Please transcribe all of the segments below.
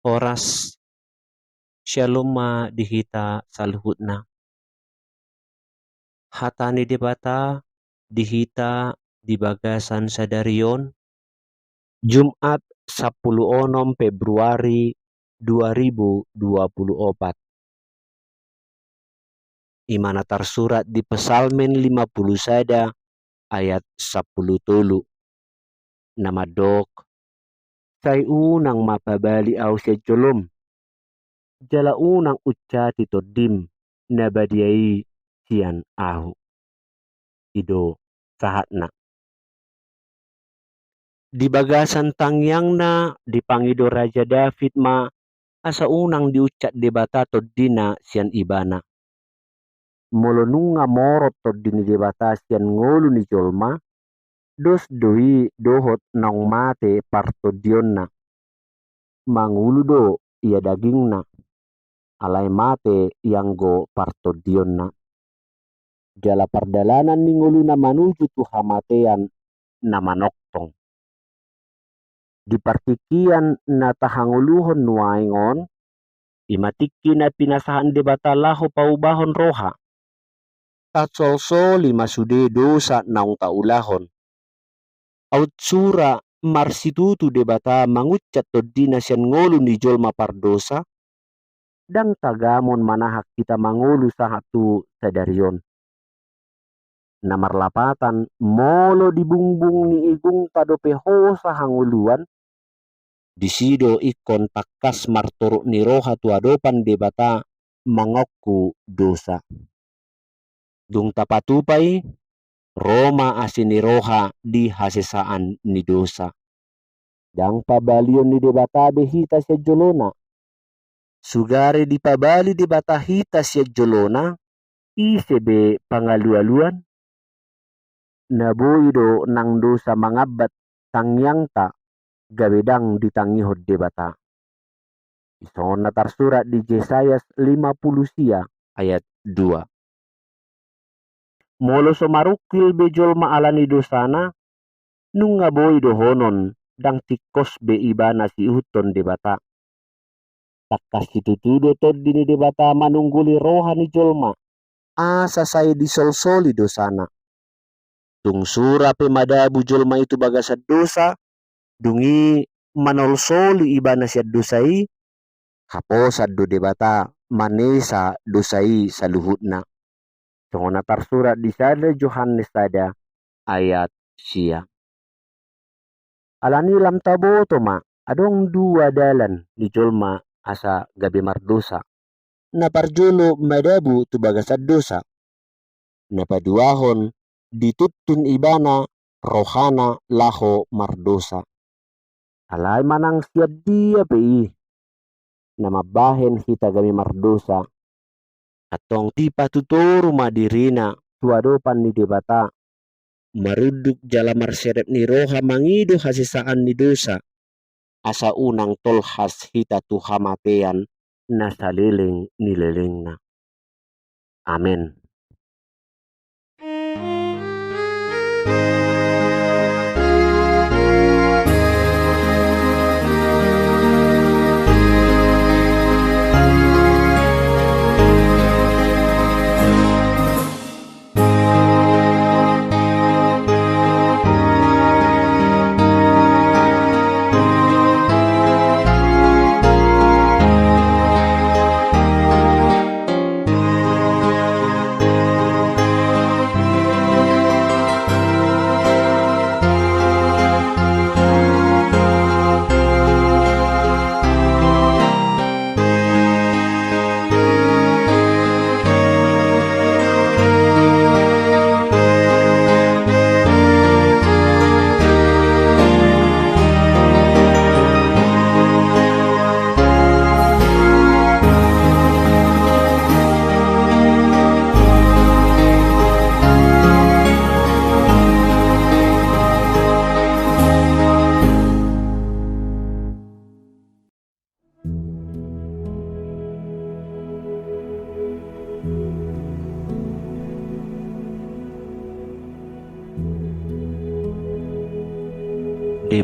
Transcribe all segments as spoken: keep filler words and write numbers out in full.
Horas, syalom ma di hita saluhutna. Hata ni Debata di hita di bagasan sadari on, Jumat sampulu onom Februari dua ribu dua pulu opat. I ma na tarsurat di Psalmen lima pulu sada ayat sampulu tolu, na mandok: Sai unang ma pabali ahu sian jolom, jala unang uncati tondim na badia i sian ahu. I do sahatna. Di bagasan tangiangna dipangido Raja David ma asa unang diuncati Debata tondina sian ibana. Molo nunga morot tondi ni Debata sian ngolu ni jolma, dos do i dohot naung mate partondionna. Mangolu do ia dagingna, alai mate ianggo partondionna. Jala pardalanan ni ngoluna manuju tu hamatean na manongtong. Di partingkian na tahangoluhon nuaeng on, i ma tingki na pinasahat Debata laho paubahon roha. Tasolsoli ma sude dosa naung taulahon. Aut sura marsitutu Debata manguncati tondina sian ngolu ni jolma pardosa, ndang tagamon manahak hita mangolu sahat tu sadari on. Na marlapatan, molo di bungbung ni igungta dope hosa hangoluan, disi do ingkon tangkas martorop ni roha tu adopan Debata mangaku dosa. Dung tapatupa i, ro ma asi ni roha di hasesaan ni dosa. Ndang pabalion ni Debata be hita sian jolona. Sugari dipabali Debata hita sian jolona, ise be pangalualuan? Na boi do nang dosa mangambat tangiangta gabe ndang ditangihon Debata. Songon na tarsurat di Jesayas lima pulu sia ayat dua. Molo so marungkil be jolma ala ni dosana, nunga boi dohonon ndang tingkos be ibana siihuthon Debata. Tangkas situtu do tondi ni Debata manungguli roha ni jolma, asa sai disolsoli dosana. Tung sura pe madabu jolma i tu bagasan dosa, dung i manolsoli ibana sian dosa i, haposan do Debata manesa dosa i saluhutna. Songon na tarsurat di sada Johannes sada ayat sia. Alani i lam taboto ma, adong dua dalan ni jolma asa gabe mardosa. Na parjolo madabu tu bagasan dosa. Na paduahon dituntun ibana rohana laho mardosa. Alai manang sian dia pe i na mambahen hita gabe mardosa, antong dipatutoru ma dirina tu adopan ni Debata, marunduk jala marserep ni roha mangido hasesaan ni dosa, asa unang tolhas hita tu hamatean na saleleng ni lelengna. Amen.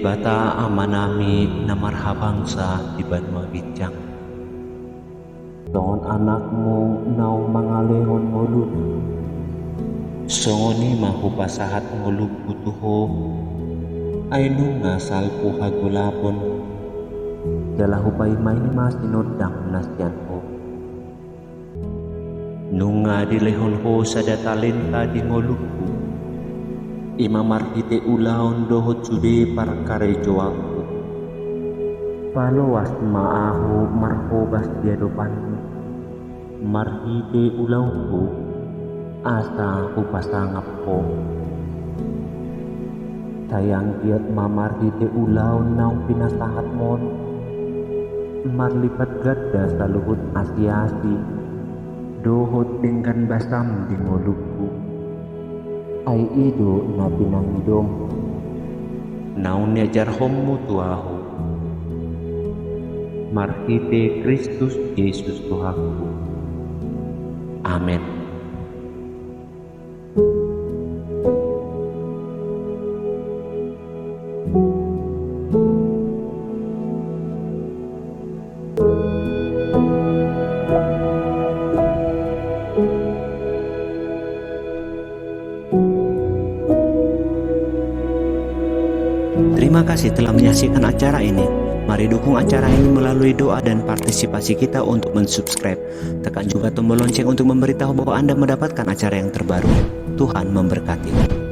Debata Amanami na marhabangsa di banua ginjang. Songon anakmu naung mangalehon ngolum, songon i ma hupasahat ngolumhu tu Ho, ai nunga salpu hagolapon, jala hupaimaima sinondang na sian Ho. Nunga dilehon Ho sada talenta di ngolumhu, i ma marhite ulaon dohot sude parkarejoanku. Paloas ma ahu marhobas di adopanMu, marhite ulaonku, asa hupasangap Ho. Sai anggiat ma marhite ulaon naung pinasahatMu on, marlipat ganda saluhut asi-asi dohot denggan basaM di ngolumhu. Ai i do na pinangidoM, naung niajarhonMu tu ahu. Marhite Kristus Jesus Tuhanku. Amen. Terima kasih telah menyaksikan acara ini. Mari dukung acara ini melalui doa dan partisipasi kita untuk mensubscribe. Tekan juga tombol lonceng untuk memberitahu bahwa Anda mendapatkan acara yang terbaru. Tuhan memberkati.